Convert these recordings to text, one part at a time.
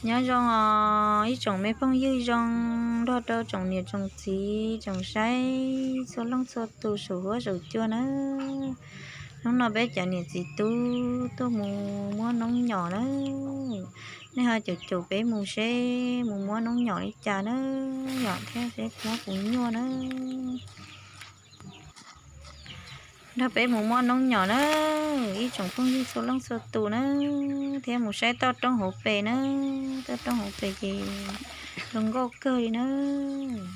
Nyob zoo os ib tsoom me phooj ywg zoo nrog rau tsoom niam tsoom txiv tsoom saib txhua leej txhua tus saum huab saum cua nawb. Hnub no peb cov niam txiv tub tuaj mus muab noob nyom nawb. Nej ho caum caum peb mus seb mus muab noob nyom li cas nawb, yom, thiab seb muab puas nyuaj nawb. Nrog peb mus muab noob nyom nawb, ib tsoom phooj ywg txhua leej txhua tus nawb, thiab mus saib toj roob hauv pes nawb, toj roob hauv pes ces zoo nkauj kawg li nawb.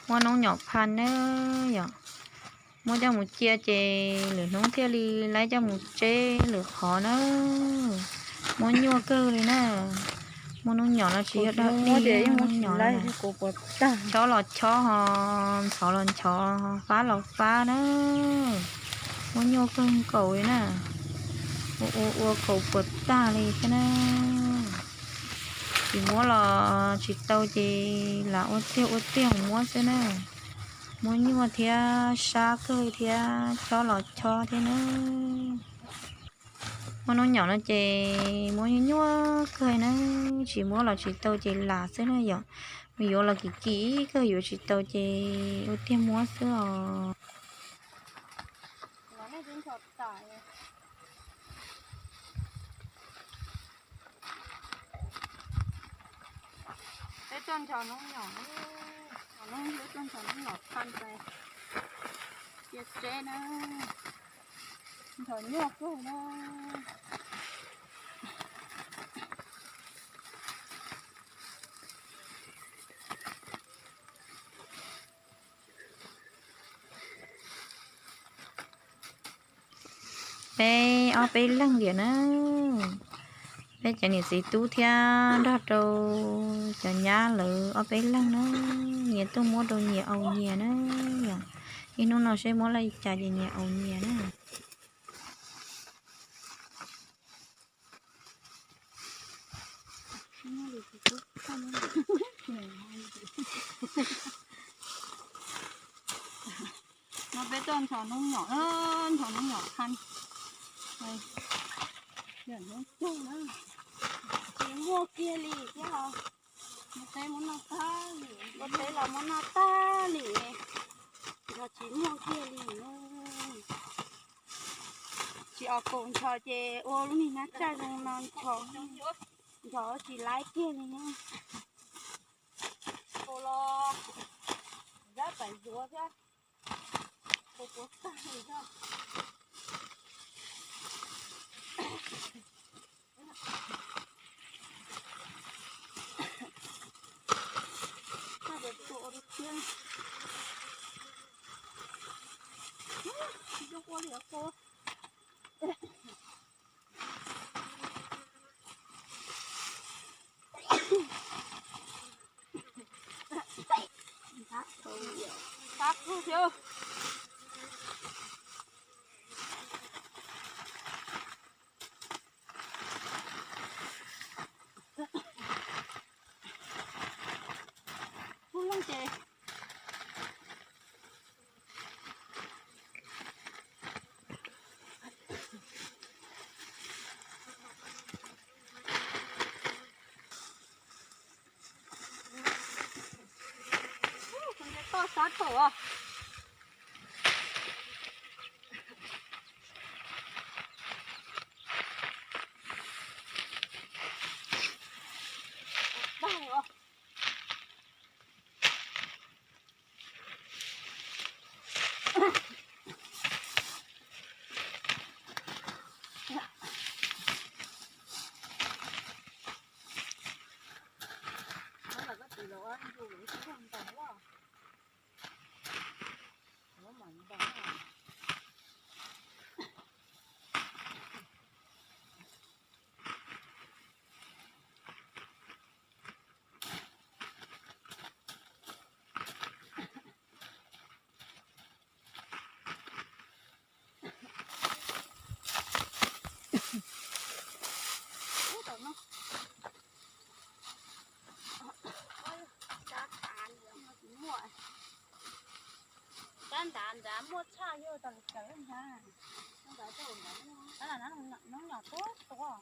Muab noob nyom phaj nawb yom, muab coj mus cia ces lwm hnub thiaj li laib coj mus tseb lwm qhov nawb. Muab nyuaj kawg li na. Muab noob nyom no tsis yog dog dig, noob nyom chob los chob ho, ntxhov los ntxhov, fab los fab na. Muab nyuaj kawg nkaus li na. Ua ua ua kaus puas tag li thiab na. Tsis muab los tsis tau ces lam ua tiag ua tiag muab xwb na. Muab nyuaj thiab sab kawg thiab chob los chob thiab na. Muab noob nyom no ces muab nyuaj kawg na, tsis muab los tsis tau ces lam xwb na yom. Mus yuav los kim kim kawg yuav tsis tau ces ua tiag muab xwb os. Peb tuaj nrog noob nyom, noob, peb tuaj nrog noob nyom phaj cia tseb na, nrog nyuaj kawg na. Peb ob peb leeg tiam na, peb cov niam txiv tub thiab nrog rau cov nyab lawv ob peb leeg na, nyias tuaj muab rau nyias aus nyias na. Yog ib hnub no seb muab laj li cas ces nyias aus nyias na. No peb tuaj nrog noob nyom, nrog noob nyom phaj. Hnub cug na, tsis muaj kiag li thiab os. Ua teb los muab noj tag li, nrog tsis muaj kiag li. Tsis os kaus nrog ces ua lub niag hnab tsaj zoo no nrog, nrog tsis laib kiag li na. Kaus los zab pais zuav thiab, kaus puas tag li thiab. Ub, leej ces toj sab thaum os. Tab nrad nrad muaj tshaj yog tas li cas ntag. Tab nrad noob nyom tuab tuab.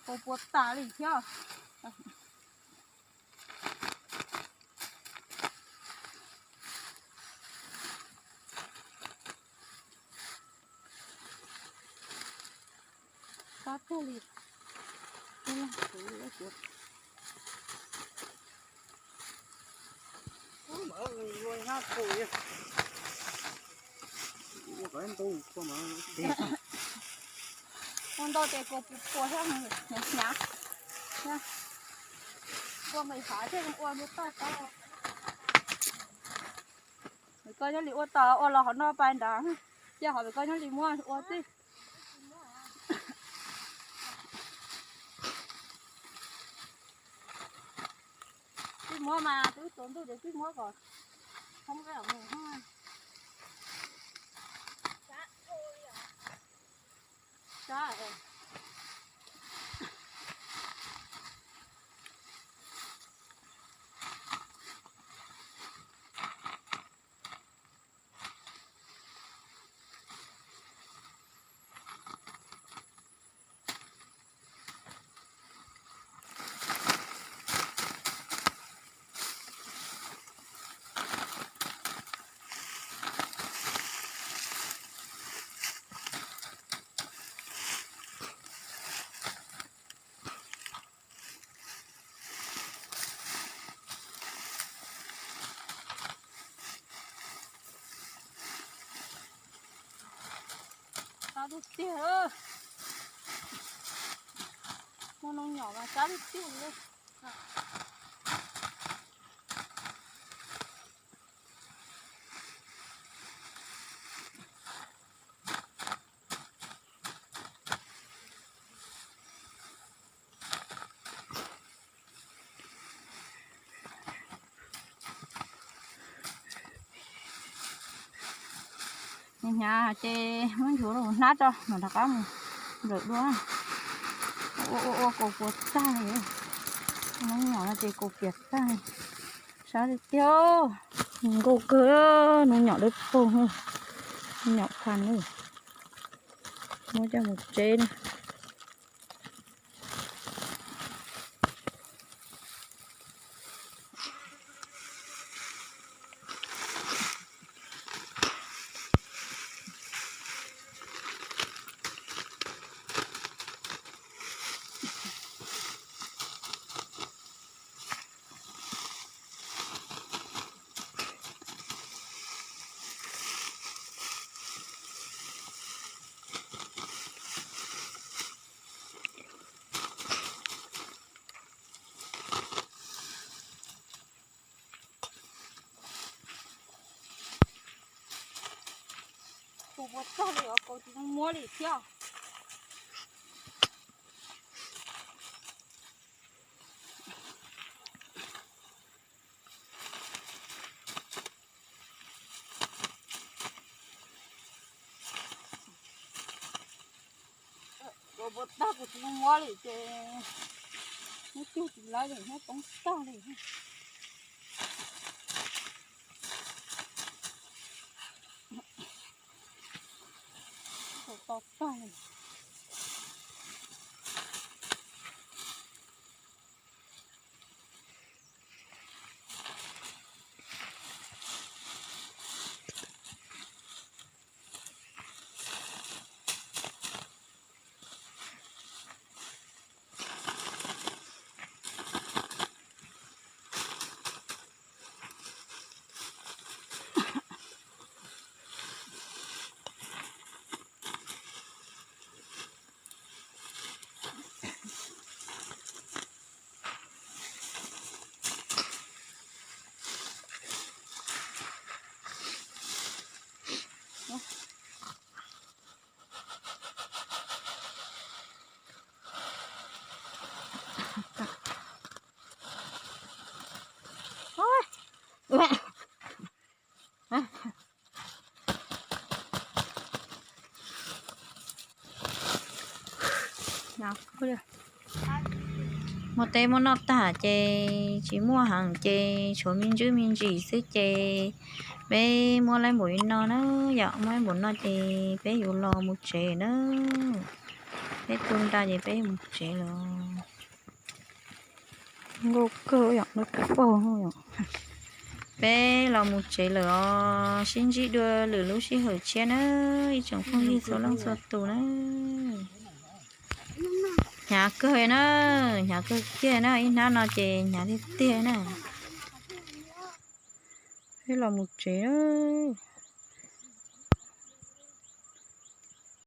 Kaus puas tas li thiab. Qab tiag li. Ua ntau ces kuv puas thiab, hnyav hnyav. Ua nqis hav thiaj ua ntau toj tau. Koj nyob li ua tau, ua los hauv no pais nrad, cia hauv koj nyob li muab ua tij. Tij muab mas twb tsaus ntuj ces tij muab kom thoob qab los mus. Sab tiag tiag. Muaj noob nyom mas sab tiag tiag li. Hnyav ces muab nchuav rau hnab tso, mam rov qab mus nplawm dua. Ua ua ua kaus puas tag li. Noob nyom no ces kaus piam tag. Sab tiag tiag. Nkauj kawg, noob nyom dawb paug, noob nyom qhuas na. Muab coj mus tseb na. Tus puas tag li os, kaus tsis muab li thiab. Kaus puas tag, kuv tsis muab li ces hnub twg tsis laib li, hnub poob tag li. Kaus to tag li. Muaj teb muaj noj tag ces tsis muaj heev ces tshuav me ntsis me ntsis xwb ces peb muab laib npaum li no na yom, muab laib npaum no ces peb yuav los mus tsev na. Peb tu nra ces peb yuav mus tsev lawm. Nkauj kawg yom, lawv kuj paug yom. Peb los mus tsev lawm os, sib ntsib dua lwm lub sij hawm tshiab na, ib tsoom phooj ywg txhua leej txhua tus na. Hnyav kawg na, hnyav kawg kiag na, ib hnab no ces hnyav tiag tiag na. Peb los mus tsev na.